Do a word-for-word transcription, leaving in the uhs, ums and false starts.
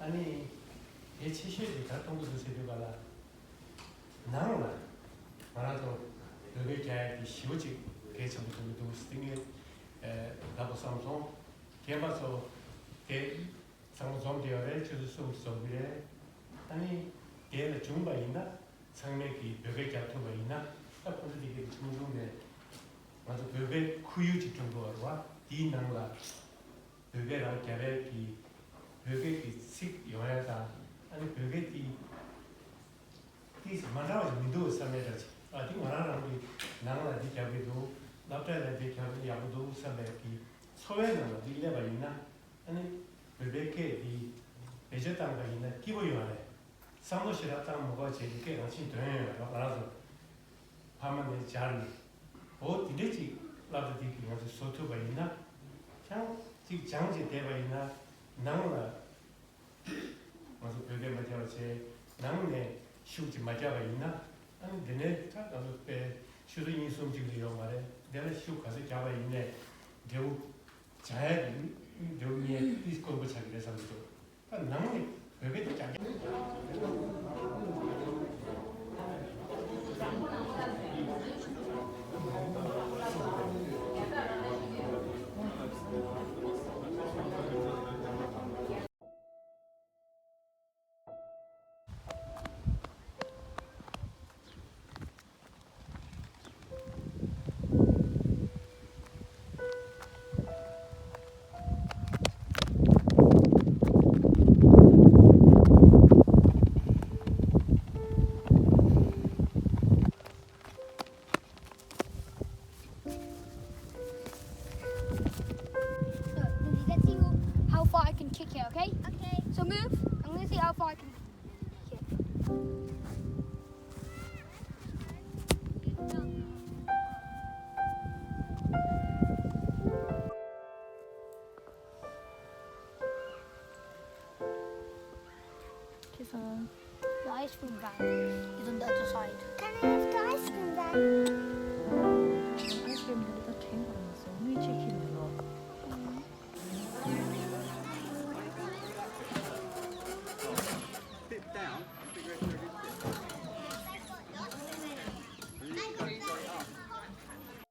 ཨ་ནི་གལ་ཆེ་ཤོས་དེ་ག་རེ་མཐོང་གི་འདུག་ཟེར་དུས་ག་ལ། ནང་ལ་ང་རང་ཚོ་བོད་སྐད་རྒྱག་ཡ་དེ་ཞེ་པོ་ཅིག་གལ་ཆེན་པོ་མཐོང་གི་འདུག་ཟེར། དེ་ངས་ལབ་དགོས་བསམ་སོང་། རྒན་པ་ཚོ་དེ་ཚང་མ་འཛོམས་བསྡད་ཡོད་རེད། ཆུ་ཚོད་གསུམ་འཛོམས་ཀྱི་རེད། ཨ་ནི་དེ་ལ་བྱུང་བ་ཡིན་ན་ཚང་མས་ཀྱིས་བོད་སྐད་རྒྱག་ཐུབ་པ་ཡིན་ན། ད་ཁོང་ཚོ་དེ་གའི་ཆུང་ཆུང་ནས་ང་ཚོ་བོད་པའི་ཁོར་ཡུག་ཅིག་བསྐྲུན་དགོས་པ་རེད་བ། དེའི་ནང་ལ་བོད་སྐད་རང་རྒྱབ་པའི་གི་བོད་སྐད་ཀྱི་ཚིག་ཡོང་ཡ་དང་། ཨ་ནི་བོད་སྐད་དེ་ཏིས་མ་འདྲ་བ་ཞིག་མི་འདུག་བསམ་པའི་འདྲ་ཅིག་ཨ་དེ་ང་རང་རང་གི་ནང་ལ་འདི་རྒྱབ་ཀྱི་འདུག་སློབ་གྲྭ་ལ་འདི་རྒྱབ་ཀྱི་ཡག་པོ་འདུག་བསམ་པའི་གི་ཚོར་བའི་ནང་ལ་འདི་སླེབས་པ་ཡིན་ན། ཨ་ནི་བོད་པའི་སྐད་འདི་བེད་སྤྱོད་བཏང་པ་ཡིན་ན་སྐྱིད་པོ་ཡོང་བ་རེད། བསམ་བློ་ཞེ་དྲག་བཏང་མ་དགོས་བྱས་ཀྱི་སྐད་རང་བཞིན་འདོན་ཡོང་ཡ་རོགས་ང་རང་ཚོ། ཕ་མ་ནས་སྦྱར་ནས། འོ་དེ་འདྲ་ཅིག་སློབ་གྲྭ་འདི་གི་ང་ཚོས་བཟོ་ཐུབ་པ་ཡིན་ན། ཆང་ཅིག་སྦྱངས་བྱས་བསྡད་པ་ཡིན་ན། ནང་ལ་ང་ཚོ་བོད་སྐད་མ་རྒྱབ་པ་བྱས། ནང་ནས་ཤུགས་ཅིག་མ་རྒྱབ་པ་ཡིན་ན། ཨ་ནི་འདི་ནས་ད་ང་ཚོ་དཔེ་ཆུ་ཚོད་གཉིས་གསུམ་ཅིག་ལས་ཡོད་མ་རེད། འདི་ལ་ཤུགས་ག་ཚོད་རྒྱབ་པ་ཡིན་ནའི་འབྲས་བུ་བྱ་ཡ་གི་འབྲས་བུ་ངས་ཏིས་དཀོན་པོ་ཆགས་ཀྱི་རེད་བསམ་གྱི་འདུག་ད་ནང་ནས་བོད་སྐད་དེ་རྒྱག་རྒྱག So, Lizzie, let's see who, how far I can kick it, okay? Okay. So move. I'm gonna see how far I can kick. Okay, so the ice cream van is on the other side. Can I have the ice cream van? Ice cream དེ་ད་དྲན་པར་མ་སོང་། དངུལ་ཆད་ཁྱེར་མི་ལོ། Sit down.